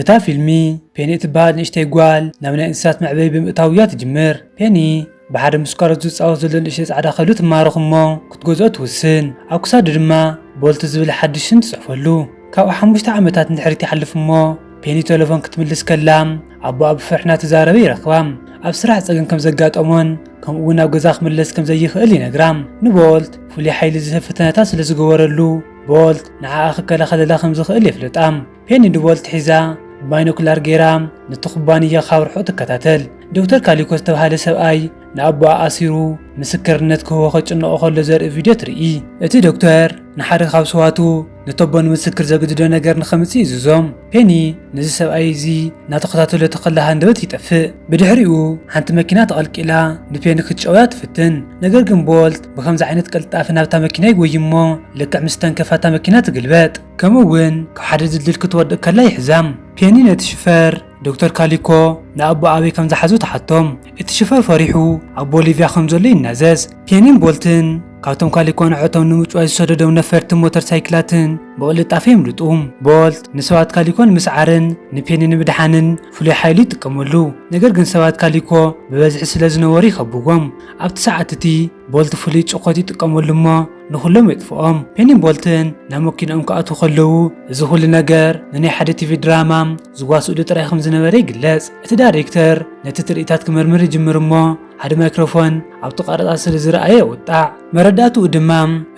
እታ ፊልሚ፣ ፔኒ እትበሃል ንእሽተይ ጓል ናብ ናይ እንስሳት መዕበዪ ብምእታው እያ ትጅምር። ፔኒ ብሓደ ምስ ካሮት ዝጻወት ዘሎ ንእሽተይ ጻዕዳ ከልቢ ትማረኽ እሞ ክትገዝኦ ትውስን። ኣብ ክሳዱ ድማ ቦልት ዝብል ሓድሽ ሽም ትጽሕፈሉ። ካብኡ ሓሙሽተ ዓመታት ንድሕሪት ይሓልፍ እሞ ፔኒ ቴሌፎን ክትምልስ ከላ ኣቦኣ ብፍርሒ እናተዛረበ ይረኽባ። ኣብ ስራሕ ጸገም ከም ዘጋጠሞን ከምኡ እውን ናብ ገዛ ክምለስ ከም ዘይኽእል ይነግራ። ንቦልት ፍሉይ ሓይሊ ዝህብ ፈተነታት ስለ ዝገበረሉ ቦልት ንዓኣ ክከላኸለላ ከም ዝኽእል የፍልጣ። ፔኒ ንቦልት ሒዛ ብባይኖኩላር ገይራ ነቲ ኩባንያ ካብ ርሑቕ ትከታተል። ዶክተር ካሊኮ ዝተባህለ ሰብኣይ ንኣቦኣ ኣሲሩ ምስክርነት ክህቦ ከጭንቖ ከሎ ዘርኢ ቪድዮ ትርኢ። እቲ ዶክተር ንሓደ ካብ ስዋቱ ነቲ ኣቦ ንምስክር ዘግድዶ ነገር ንኸምጽእ ይእዝዞ። ፔኒ ነዚ ሰብኣይ እዚ እናተኸታተለቶ ከላ ሃንደበት ይጠፍእ። ብድሕሪኡ ሓንቲ መኪና ተቐልቂላ ንፔኒ ክትጨውያ ትፍትን። ነገር ግን ቦልት ብኸምዚ ዓይነት ቅልጣፈ ናብታ መኪና ይጎይ እሞ ልክዕ ምስ ተንከፋ እታ መኪና ትግልበጥ። ከምኡ እውን ካብ ሓደ ድልድል ክትወድቕ ከላ ይሕዛ። ፔኒ ነቲ ሽፈር ዶክተር ካሊኮ ንኣቦ ኣበይ ከም ዝሓዞ ትሓቶ። እቲ ሽፈር ፈሪሑ ኣብ ቦሊቪያ ከም ዘሎ ይናዘዝ። ፔኒን ቦልትን ካብቶም ካሊኮ ንዕቶም ንምጭዋይ ዝሰደዶም ነፈርቲ ሞተር ሳይክላትን ብቕልጣፈ የምልጡ። ቦልት ንሰባት ካሊኮ ንምስዓርን ንፔኒ ንምድሓንን ፍሉይ ሓይሊ ይጥቀመሉ። ነገር ግን ሰባት ካሊኮ ብበዝሒ ስለ ዝነበሩ ይኸብዎም። ኣብቲ ሰዓት እቲ ቦልት ፍሉይ ጭኾት ይጥቀመሉ እሞ ንኹሎም የጥፍኦም። ፔኒን ቦልትን ናብ መኪንኦም ክኣትዉ ከለዉ፣ እዚ ኩሉ ነገር ንናይ ሓደ ቲቪ ድራማ ዝዋስእሉ ጥራይ ከም ዝነበረ ይግለጽ። እቲ ዳይሬክተር ነቲ ትርኢታት ክምርምር ይጅምር እሞ፣ ሓደ ማይክሮፎን ኣብቲ ቀረጻ ስለ ዝረኣየ የውጣዕ። መረዳእትኡ ድማ፣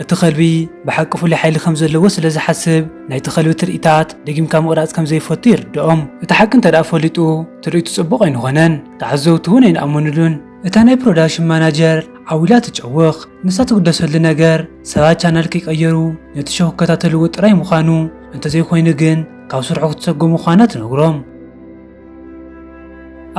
እቲ ከልቢ ብሓቂ ፍሉይ ሓይሊ ከም ዘለዎ ስለ ዝሓስብ፣ ናይቲ ከልቢ ትርኢታት ደጊምካ ምቕራጽ ከም ዘይፈቱ ይርድኦም። እቲ ሓቂ እንተ ደኣ ፈሊጡ፣ ትርኢቱ ጽቡቕ ኣይንኾነን። ተዓዘብቲ እውን ኣይንኣመኑሉን። እታ ናይ ፕሮዳክሽን ማናጀር ዓው ኢላ ትጨውኽ። ንሳ ትግደሰሉ ነገር፣ ሰባት ቻነል ከይቀየሩ ነቲ ሾው ክከታተልዎ ጥራይ ምዃኑ፣ እንተዘይኮይኑ ግን ካብ ስርሑ ክትሰጎም ምዃና ትነግሮም።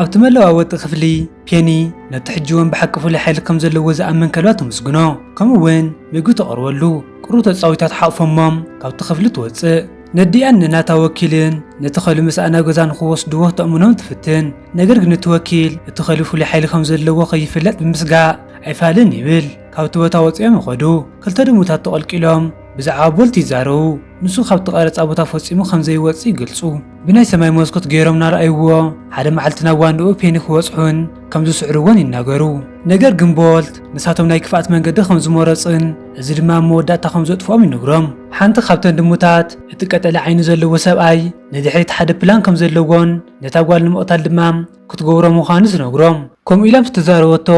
ኣብቲ መለዋወጢ ክፍሊ፣ ፔኒ ነቲ ሕጂ እውን ብሓቂ ፍሉይ ሓይሊ ከም ዘለዎ ዝኣምን ከልባ ተመስግኖ። ከምኡ እውን ምግቢ ተቕርበሉ። ቁሩብ ተጻዊታ ትሓቑፎ እሞ ካብቲ ክፍሊ ትወጽእ። ነዲኣን ንናታ ወኪልን ነቲ ከልቢ ምስኣ ናብ ገዛ ንኽወስድዎ ክተእምኖም ትፍትን። ነገር ግን እቲ ወኪል እቲ ከልቢ ፍሉይ ሓይሊ ከም ዘለዎ ከይፍለጥ ብምስጋእ ኣይፋልን ይብል። ካብቲ ቦታ ወጺኦም ይኸዱ። ክልተ ድሙታት ተቐልቂሎም ብዛዕባ ቦልት ይዛረቡ። ንሱ ካብቲ ቀረጻ ቦታ ፈጺሙ ከም ዘይወጽእ ይገልጹ። ብናይ ሰማይ መስኮት ገይሮም እናረኣይዎ፣ ሓደ መዓልቲ ናብ ዋንድኡ ፔኒ ክበጽሑን ከም ዝስዕርዎን ይናገሩ። ነገር ግን ቦልት ንሳቶም ናይ ክፍኣት መንገዲ ከም ዝመረጹን እዚ ድማ ኣብ መወዳእታ ከም ዘጥፍኦም ይነግሮም። ሓንቲ ካብተን ድሙታት እቲ ቀጠልያ ዓይኒ ዘለዎ ሰብኣይ ንድሕሪት ሓደ ፕላን ከም ዘለዎን ነታ ጓል ንምቕታል ድማ ክትገብሮ ምዃኑ ትነግሮም። ከምኡ ኢላ ምስ ተዛረበቶ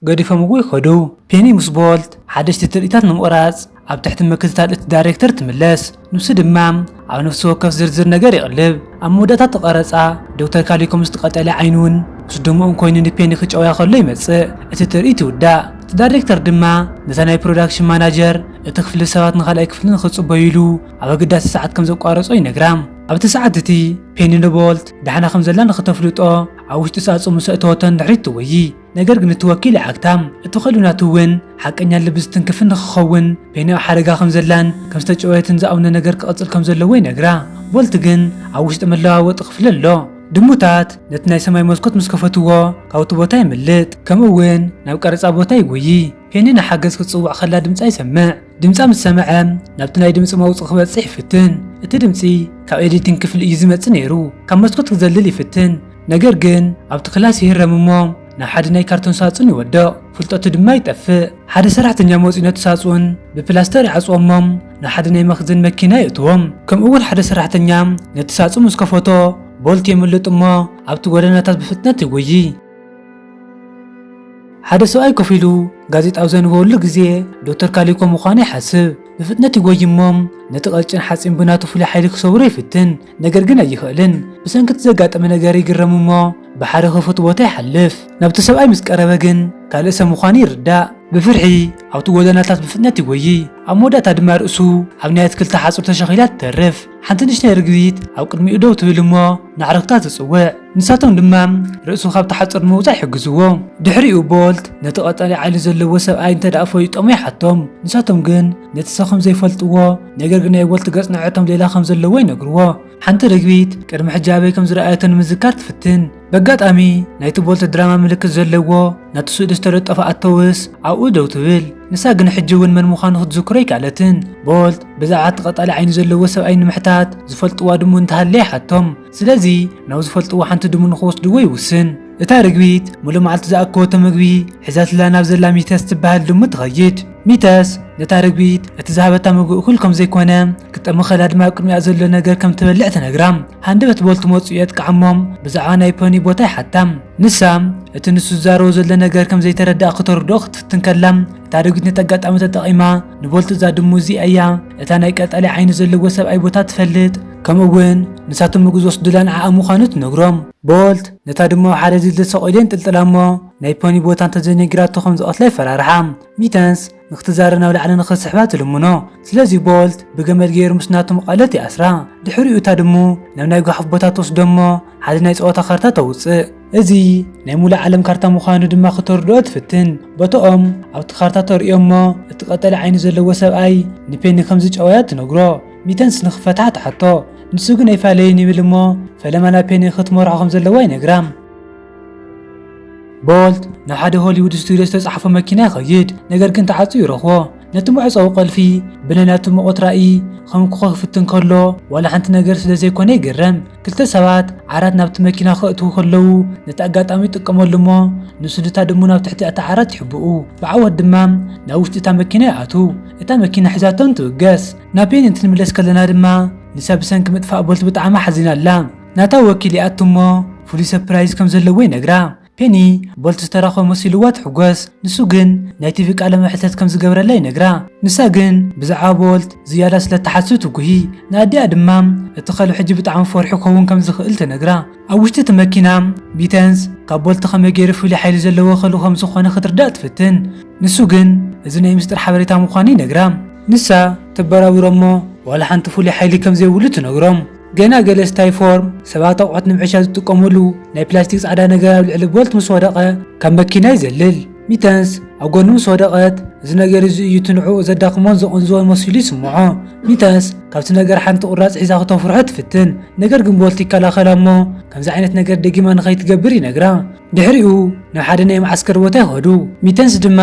ገዲፎምዎ ይኸዱ። ፔኒ ምስ ቦልት ሓደሽቲ ትርኢታት ንምቕራጽ ኣብ ትሕቲ ምክትታል እቲ ዳይሬክተር ትምለስ። ንሱ ድማ ኣብ ነፍሲ ወከፍ ዝርዝር ነገር ይቕልብ። ኣብ መወዳእታ እቲ ቀረጻ ዶክተር ካሊኮ ምስቲ ቀጠልያ ዓይኑ እውን ምስ ድሙቕን ኮይኑ ንፔኒ ክጨውያ ከሎ ይመጽእ። እቲ ትርኢት ይውዳእ። እቲ ዳይሬክተር ድማ ነታ ናይ ፕሮዳክሽን ማናጀር እቲ ክፍሊ ሰባት ንኻልኣይ ክፍሊ ንኽጽበዩ ኢሉ ኣብ ኣገዳሲ ሰዓት ከም ዘቋረጾ ይነግራ። ኣብቲ ሰዓት እቲ ፔኒ ንቦልት ዳሕና ከም ዘላ ንኽተፍልጦ ኣብ ውሽጢ ሳጹን ምስ ኣእተወቶ ንድሕሪት ትጎዪ። ነገር ግን እቲ ወኪል ይዓግታ። እቲ ከልቢ ናቱ እውን ሓቀኛ ልቢ ዝትንክፍን ንኽኸውን ፔኒ ኣብ ሓደጋ ከም ዘላን ከም ዝተጨወየትን ዝኣምኖ ነገር ክቕጽል ከም ዘለዎ ይነግራ። ቦልት ግን ኣብ ውሽጢ መለዋወጢ ክፍሊ ኣሎ። ድሙታት ነቲ ናይ ሰማይ መስኮት ምስ ከፈትዎ ካብቲ ቦታ የምልጥ። ከምኡ እውን ናብ ቀረጻ ቦታ ይጎዪ። ፔኒ ንሓገዝ ክትጽውዕ ከላ ድምጻ ይሰምዕ። ድምጻ ምስ ሰምዐ ናብቲ ናይ ድምጺ መውጽኢ ክበጽሕ ይፍትን። እቲ ድምጺ ካብ ኤዲቲንግ ክፍሊ እዩ ዝመጽእ ነይሩ። ካብ መስኮት ክዘልል ይፍትን። ነገር ግን ኣብቲ ክላስ ይህረም እሞ ናብ ሓደ ናይ ካርቶን ሳጹን ይወድቕ። ፍልጠቱ ድማ ይጠፍእ። ሓደ ሰራሕተኛ መጺኡ ነቲ ሳጹን ብፕላስተር ይዓጽዎ እሞ ናብ ሓደ ናይ መኽዘን መኪና የእትዎም። ከምኡ እውን ሓደ ሰራሕተኛ ነቲ ሳጹን ምስ ከፈቶ ቦልት የምልጥ እሞ ኣብቲ ጎደናታት ብፍጥነት ይጎዪ። ሓደ ሰብኣይ ኮፍ ኢሉ ጋዜጣ ኣብ ዘንበበሉ ግዜ ዶክተር ካሊኮ ምዃኑ ይሓስብ። ብፍጥነት ይጎይ እሞ ነቲ ቀጭን ሓጺን ብናቱ ፍሉይ ሓይሊ ክሰብሮ ይፍትን፣ ነገር ግን ኣይኽእልን። ብሰንኪ እቲ ዘጋጠመ ነገር ይግረም እሞ ብሓደ ክፉት ቦታ ይሓልፍ። ናብቲ ሰብኣይ ምስ ቀረበ ግን ካልእ ሰብ ምዃኑ ይርዳእ። ብፍርሒ ኣብቲ ጎደናታት ብፍጥነት ይጎይ። ኣብ መወዳእታ ድማ ርእሱ ኣብ ናይ ኣትክልቲ ሓጹር ተሸኺላ ትተርፍ። ሓንቲ ንእሽተይ ርግቢት ኣብ ቅድሚኡ ደው ትብል እሞ ንኣዕሩኽታ ትጽውዕ። ንሳቶም ድማ ርእሱ ካብቲ ሓጹር ንምውጻእ ይሕግዝዎ። ድሕሪኡ ቦልት ነቲ ቀጠልያ ዓይኒ ዘለዎ ሰብኣይ እንተ ደኣ ፈሊጦሞ ይሓቶም። ንሳቶም ግን ነቲ ሰብ ከም ዘይፈልጥዎ፣ ነገር ግን ናይ ቦልት ገጽ ንዕቶም ሌላ ከም ዘለዎ ይነግርዎ። ሓንቲ ርግቢት ቅድሚ ሕጂ ኣበይ ከም ዝረኣየቶ ንምዝካር ትፍትን። በጋጣሚ ናይቲ ቦልት ድራማ ምልክት ዘለዎ ናቱ ስእሊ ዝተለጠፈ ኣተውስ ኣብኡ ደው ትብል። ንሳ ግን ሕጂ እውን መን ምዃኑ ክትዝክሮ ኣይከኣለትን። ቦልት ብዛዕባ እቲ ቀጣሊ ዓይኒ ዘለዎ ሰብኣይ ንምሕታት ዝፈልጥዋ ድሙ እንተሃለየ ሓቶም። ስለዚ ናብ ዝፈልጥዎ ሓንቲ ድሙ ንኽወስድዎ ይውስን። እታ ርግቢት ሙሉእ መዓልቲ ዝኣከወቶ ምግቢ ሒዛትላ ናብ ዘላ ሚተስ ትበሃል ድሙ ትኸይድ። ሚተስ ነታ ርግቢት እቲ ዝሃበታ ምግቢ እኹል ከም ዘይኮነ፣ ክጠመኸላ ድማ ኣብ ቅድሚኣ ዘሎ ነገር ከም ትበልዕ ትነግራ። ሃንደበት ቦልት መጹ የጥቅዓሞም ብዛዕባ ናይ ፖኒ ቦታ ይሓታ። ንሳ እቲ ንሱ ዝዛረቦ ዘሎ ነገር ከም ዘይተረድኣ ክተርድኦ ክትፍትን ከላ፣ እታ ርግቢት ነቲ ኣጋጣሚ ተጠቒማ ንቦልት እዛ ድሙ እዚኣ እያ እታ ናይ ቀጠልያ ዓይኒ ዘለዎ ሰብኣይ ቦታ ትፈልጥ፣ ከምኡ እውን ንሳቶም ምግቢ ዝወስዱላ ንዓኣ ምዃኑ ትነግሮም። ቦልት ነታ ድሙ ኣብ ሓደ ድልድል ሰቒሉ የንጠልጥላ እሞ ናይ ፖኒ ቦታ እንተዘይነጊራቶ ከም ዝቐትላ ይፈራርሓ። ሚተንስ ንክትዛረብ ናብ ላዕሊ ንኽስሕባ ትልምኖ። ስለዚ ቦልት ብገመድ ገይሩ ምስ ናቶም ቃለት ይኣስራ። ድሕሪኡ እታ ድሙ ናብ ናይ ጓሓፍ ቦታ ትወስዶ እሞ ሓደ ናይ ጸወታ ካርታ ተውጽእ። እዚ ናይ ሙሉእ ዓለም ካርታ ምዃኑ ድማ ክተርድኦ ትፍትን። ቦታኦም ኣብቲ ካርታ ተርእዮ እሞ እቲ ቀጠልያ ዓይኒ ዘለዎ ሰብኣይ ንፔኒ ከም ዝጨወያ ትነግሮ። ሚተንስ ንኽፈትሓ ትሓቶ። ንሱ ግን ኣይፋለይን ይብል እሞ ፈለማ ናብ ፔኒ ክትመርሖ ከም ዘለዋ ይነግራ። ቦልት ናብ ሓደ ሆሊውድ ስቱዲዮ ዝተጻሕፎ መኪና ይኸይድ፣ ነገር ግን ተዓጽዩ ይረኽቦ። ነቲ መዕጸዊ ቁልፊ ብናይ ናቱ ምቑት ራእይ ከም ክኸፍት ክፍትን ከሎ ዋላ ሓንቲ ነገር ስለ ዘይኮነ ይግረም። ክልተ ሰባት ዓራት ናብቲ መኪና ከእትዉ ከለዉ ነቲ ኣጋጣሚ ይጥቀመሉ እሞ ንሱ ነታ ድሙ ናብ ትሕቲ እታ ዓራት ይሕብኡ። ብዓወት ድማ ናብ ውሽጢ እታ መኪና ይኣትዉ። እታ መኪና ሒዛቶም ትብገስ። ናብ ፔኒ እንትንምለስ ከለና ድማ ንሳ ብሰንኪ ምጥፋእ ቦልት ብጣዕሚ ሓዚና ኣላ። ናታ ወኪል ይኣቱ እሞ ፍሉይ ሰርፕራይዝ ከም ዘለዎ ይነግራ። ፔኒ ቦልት ዝተረኸበ መሲልዋ ትሕጎስ። ንሱ ግን ናይ ቲቪ ቃለ መሕተት ከም ዝገብረላ ይነግራ። ንሳ ግን ብዛዕባ ቦልት ዝያዳ ስለ እትሓስብ ትጉሂ። ንኣዲኣ ድማ እቲ ከልቢ ሕጂ ብጣዕሚ ፈሪሑ ክኸውን ከም ዝኽእል ትነግራ። ኣብ ውሽጢ እቲ መኪና ሚተንስ ካብ ቦልት ከመይ ገይሩ ፍሉይ ሓይሊ ዘለዎ ከልቢ ከም ዝኾነ ክትርዳእ ትፍትን። ንሱ ግን እዚ ናይ ምስጢር ሓበሬታ ምዃኑ ይነግራ። ንሳ ተበራብሮ እሞ ዋላ ሓንቲ ፍሉይ ሓይሊ ከም ዘይብሉ ትነግሮም። ገና ገለ ስታይፎርም ሰባት ኣቑሑት ንምዕሻ ዝጥቀሙሉ ናይ ፕላስቲክ ጻዕዳ ነገር ኣብ ልዕሊ ቦልት ምስ ወደቐ ካብ መኪና ይዘልል። ሚተንስ ኣብ ጎኑ ምስ ወደቐት እዚ ነገር እዚ እዩ እቲ ንዕኡ ዘዳኽሞን ዘቐንዝዎን መሲሉ ይስምዖ። ሚተንስ ካብቲ ነገር ሓንቲ ቁራጽ ሒዛ ክተፍርሖ ትፍትን። ነገር ግን ቦልት ይከላኸላ እሞ ከምዚ ዓይነት ነገር ደጊማ ንኸይትገብር ይነግራ። ድሕሪኡ ናብ ሓደ ናይ መዓስከር ቦታ ይኸዱ። ሚተንስ ድማ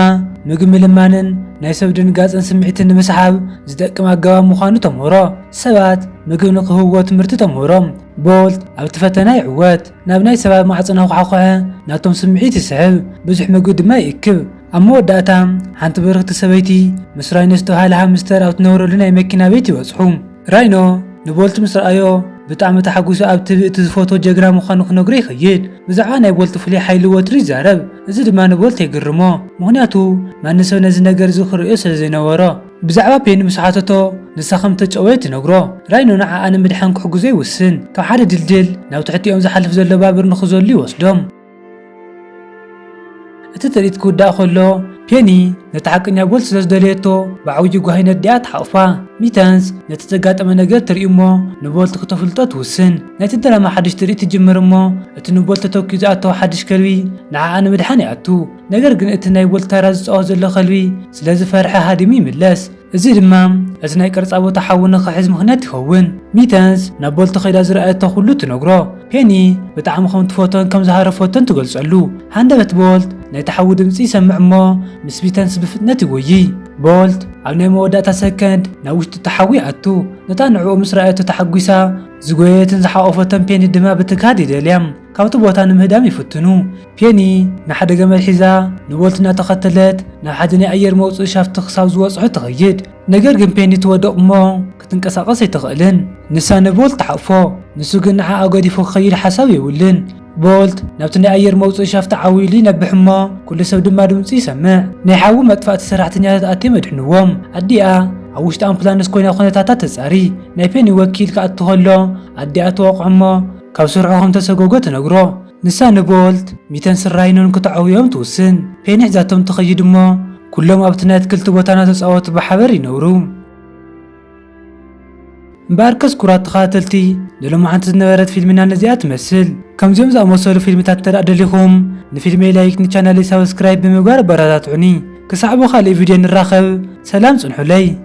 ምግቢ ምልማንን ናይ ሰብ ድንጋጸን ስምዒትን ንምስሓብ ዝጠቅም ኣገባብ ምዃኑ ተምህሮ። ሰባት ምግቢ ንክህብዎ ትምህርቲ ተምህሮም። ቦልት ኣብቲ ፈተና ይዕወት። ናብ ናይ ሰባት ማዕጾ እናኳሕኮሐ ናቶም ስምዒት ይስሕብ። ብዙሕ ምግቢ ድማ ይእክብ። ኣብ መወዳእታ ሓንቲ ብርኽቲ ሰበይቲ ምስ ራይኖ ዝተባህለ ሃምስተር ኣብ ትነብረሉ ናይ መኪና ቤት ይበጽሑ። ራይኖ ንቦልት ምስ ረኣዮ ብጣዕሚ ተሓጒሱ ኣብ ቲቪ እቲ ዝፈትዎ ጀግና ምዃኑ ክነግሮ ይኸይድ። ብዛዕባ ናይ ቦልት ፍሉይ ሓይሊ ወትሩ ይዛረብ። እዚ ድማ ንቦልት የግርሞ። ምኽንያቱ ማንም ሰብ ነዚ ነገር እዚ ክርእዮ ስለ ዘይነበሮ። ብዛዕባ ፔኒ ምስ ሓተቶ ንሳ ከም ተጨወየት ትነግሮ። ራይኖ ንዓኣ ንምድሓን ክሕግዞ ይውስን። ካብ ሓደ ድልድል ናብ ትሕቲኦም ዝሓልፍ ዘሎ ባቡር ንኽዘሉ ይወስዶም። እቲ ትርኢት ክውዳእ ከሎ ፔኒ ነቲ ሓቀኛ ቦልት ስለ ዝደለየቶ ብዓብዪ ጓሂ ነዲኣ ትሓቑፋ። ሚተንስ ነቲ ዘጋጠመ ነገር ትርኢ እሞ ንቦልት ክተፍልጦ ትውስን። ናይቲ ድራማ ሓድሽ ትርኢት ትጅምር እሞ እቲ ንቦልት ተተኪኡ ዝኣተወ ሓድሽ ከልቢ ንዓኣ ንምድሓን ይኣቱ። ነገር ግን እቲ ናይ ቦልት ታራ ዝጻወት ዘሎ ከልቢ ስለ ዝፈርሐ ሃዲሙ ይምለስ። እዚ ድማ እቲ ናይ ቅርጻ ቦታ ሓዊ ንኽሕዝ ምኽንያት ይኸውን። ሚተንስ ናብ ቦልት ከይዳ ዝረኣየቶ ኩሉ ትነግሮ። ፔኒ ብጣዕሚ ከም ትፈቶን ከም ዝሃረፈቶን ትገልጸሉ። ሃንደበት ቦልት ናይቲ ሓዊ ድምጺ ይሰምዕ እሞ ምስ ሚተንስ ብፍጥነት ይጎዪ። ቦልት ኣብ ናይ መወዳእታ ሰከንድ ናብ ውሽጢ እቲ ሓዊ ይኣቱ። ነታ ንዕኡ ምስ ረኣየቶ ተሓጒሳ ዝጎየየትን ዝሓቖፈቶን ፔኒ ድማ ብትግሃት ይደልያ። ካብቲ ቦታ ንምህዳም ይፍትኑ። ፔኒ ንሓደ ገመድ ሒዛ ንቦልት እናተኸተለት ናብ ሓደ ናይ ኣየር መውጽኢ ሻፍቲ ክሳብ ዝበጽሑ ትኸይድ። ነገር ግን ፔኒ ትወድቕ እሞ ክትንቀሳቐስ ኣይትኽእልን። ንሳ ንቦልት ትሓቕፎ፣ ንሱ ግን ንዓኣ ገዲፉ ክኸይድ ሓሳብ የብሉን። ቦልት ናብቲ ናይ ኣየር መውጽኢ ሻፍቲ ዓው ኢሉ ይነብሕ እሞ ኩሉ ሰብ ድማ ድምጹ ይሰምዕ። ናይ ሓዊ መጥፋእቲ ሰራሕተኛታት ኣትዮም የድሕንዎም። ኣዲኣ ኣብ ውሽጢ ኣምቡላንስ ኮይና ኩነታታ ተጻሪ። ናይ ፔኒ ወኪል ክኣቱ ከሎ ኣዲኣ ትወቕዖ እሞ ካብ ስርሑ ከም ተሰጎጎ ትነግሮ። ንሳ ንቦልት ሚተንስን ራይኖን ክተዐውዮም ትውስን። ፔኒ ሒዛቶም ትኸይድ እሞ ኩሎም ኣብቲ ናይ ኣትክልቲ ቦታ እናተጻወቱ ብሓበር ይነብሩ። እምበኣርከስ ክቡራት ተኸታተልቲ፣ ንሎማዓንቲ ዝነበረት ፊልምና ነዚኣ ትመስል። ከምዚኦም ዝኣመሰሉ ፊልምታት እንተ ደኣ ደሊኹም ንፊልመይ ላይክ፣ ንቻናለይ ሳብስክራይብ ብምግባር ኣበረታትዑኒ። ክሳዕ ብኻልእ ቪድዮ ንራኸብ፣ ሰላም ጽንሑለይ።